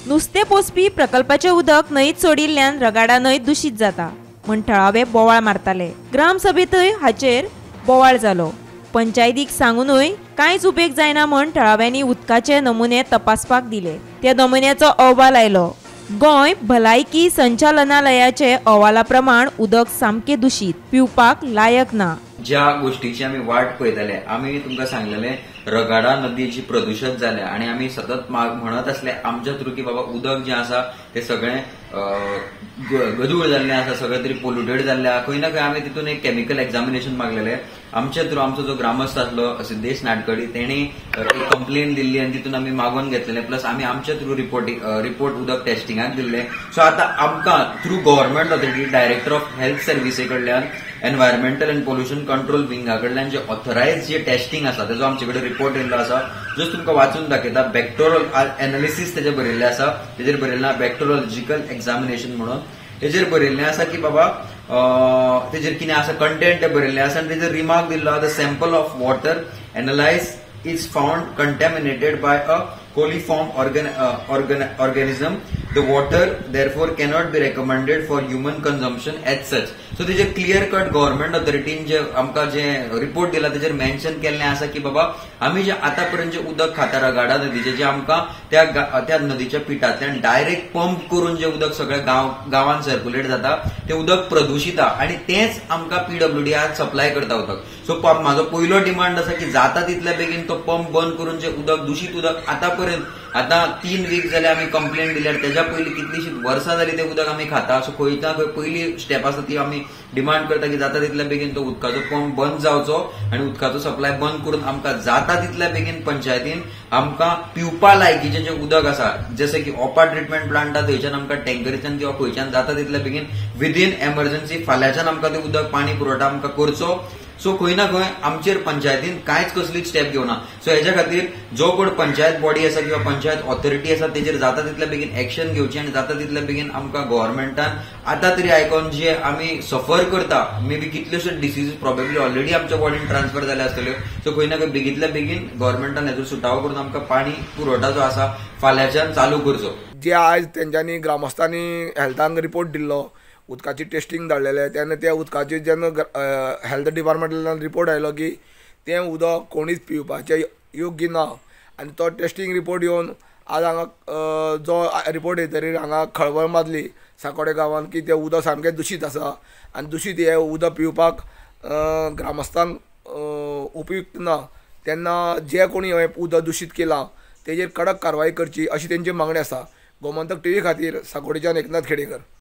नुस्तें पोसपी प्रकल्पाचें उदक न्हंयत सोडिल्ल्यान रगाडा न्हंय दूषित जाता म्हण थळावे बोवाळ मारताले. ग्रामसभेंतय हाचेर बोवाळ जालो. पंचायतीक सांगूनय कांयच उपेग जायना म्हण थळाव्यांनी उदकाचे नमुने तपासपाक दिले. त्या नमुन्याचो अहवाल आयलो. गोंय भलायकी संचालनालयाचे अहवाला प्रमाण उदक सामकें दूषित, पिवपाक लायक ना. ज्या गोष्टीची आमी वाट पळयताले, आमी तुमकां सांगलेले रगाडा नदी जी प्रदूषित जाल्या आनी आमी सतत म्हणत आसले आमच्या थ्रू की बाबा उदक जें आसा तें सगळें गदूळ जाल्लें आसा, सगळें तरी पोल्युटेड जाल्लें आसा. खंय ना खंय आमी तितून एक केमिकल एग्जामिनेशन मागलेलें. आमच्या थ्रू आमचो जो ग्रामस्थ आसलो सिद्धेश नाटकडी तेणी एक कंप्लेन दिल्ली आनी तितून आमी मागोवन घेतलेलें. प्लस आमी आमच्या थ्रू रिपोर्ट उदक टेस्टिंगाक दिल्लें. सो आतां आमकां through government authority director of health services कडल्यान एनवायरमेंटल एंड पोल्युशन कंट्रोल विंगा कडल्यान जे ऑथरायज जे टेस्टिंग आसा तेजो आमचे कडेन रिपोर्ट येयल्लो आसा, जो तुमकां वाचून दाखयता. बॅक्टोरल एनालिसीस तेजेर बरयल्लें आसा, तेजेर बरयल्लें बॅक्टोरोलॉजिकल एग्जामिनेशन म्हणून. तेजेर बरयल्लें आसा की बाबा तेजेर कितें आसा कंटेंट बरयल्लें आसा आनी तेजेर रिमार्क दिल्लो आसा, the sample of water analyse is found contaminated by a coliform organism. The water therefore cannot be recommended for human consumption as such. So तेजेर क्लियर कट गव्हर्नमेंट ऑथॉरिटीन जे आमकां जे रिपोर्ट दिला तेजेर मेन्शन केल्लें आसा की बाबा आमी जे आतां पर्यंत जे उदक खाता रगाडा नदीचें, जे आमकां त्या नदीच्या पिठांतल्यान डायरेक्ट पंप करून जे उदक सगळ्या गांवान सर्क्युलेट जाता तें उदक प्रदूषित आनी तेंच आमकां पीडब्ल्यूडी आज सप्लाय करता उदक. सो म्हाजो पयलो डिमांड आसा की जाता तितल्या बेगीन तो पंप बंद करून जे उदक दूषित उदक आतां पर्यंत आतां 3 वीक जाले आमी कंप्लेन दिल्यार, तेज्या पयलीं कितलींशीं वर्सां जालीं तें उदक आमी खाता. सो खंय ना खंय पयली स्टेप आसा ती आमी डिमांड करता की जाता तितल्या बेगीन तो उदकाचो पंप बंद जावचो आनी उदकाचो सप्लाय बंद करून आमकां जाता तितल्या बेगीन पंचायतीन आमकां पिवपा लायकीचें जें उदक आसा, जशें की ओपा ट्रिटमेंट प्लांट आसा थंयच्यान आमकां टँकरीच्यान किंवा खंयच्यान जाता तितल्या बेगीन विदीन एमर्जन्सी फाल्यांच्यान आमकां तें उदक पाणी पुरवठा आमकां करचो. सो खंय ना खंय आमचेर पंचायतीन कांयच कसलीच स्टेप घेवना. सो हेज्या खातीर जो कोण पंचायत बॉडी आसा किंवा पंचायत ऑथॉरिटी आसा तेजेर जाता तितल्या बेगीन एक्शन घेवची आनी जाता तितल्या बेगीन आमकां गव्हर्मेंटान आतां तरी आयकोन जे आमी सफर करता, मे बी कितल्योश्यो डिसीज प्रोबेबली ऑलरेडी आमच्या बॉडीन ट्रान्सफर जाल्या आसतल्यो. सो खंय ना खंय बेगींतल्या बेगीन गव्हर्मेंटान हेजो सुटावो करून आमकां पाणी पुरवठा जो आसा फाल्यांच्यान चालू करचो. जे आयज तेंच्यांनी ग्रामस्थांनी हेल्थांक रिपोर्ट दिल्लो, उदकाची टेस्टिंग धाडलेलें, तेन्ना त्या उदकाची जेन्ना हेल्थ डिपार्टमेंटांतल्यान रिपोर्ट आयलो की तें उदक कोणीच पिवपाचें योग्य ना आनी तो टेस्टिंग रिपोर्ट येवन आज हांगा जो रिपोर्ट येतरीर हांगा खळबळ मारली साकोडे गांवांत की तें उदक सामकें दूषित आसा आनी दूषित हें उदक पिवपाक ग्रामस्थांक उपयुक्त ना. तेन्ना जे कोणी हें उदक दूषित केलां तेजेर कडक कारवाय करची अशी तेंची मागणी आसा. गोमंतक टीव्ही खातीर साकोडेच्यान एकनाथ खेडेकर.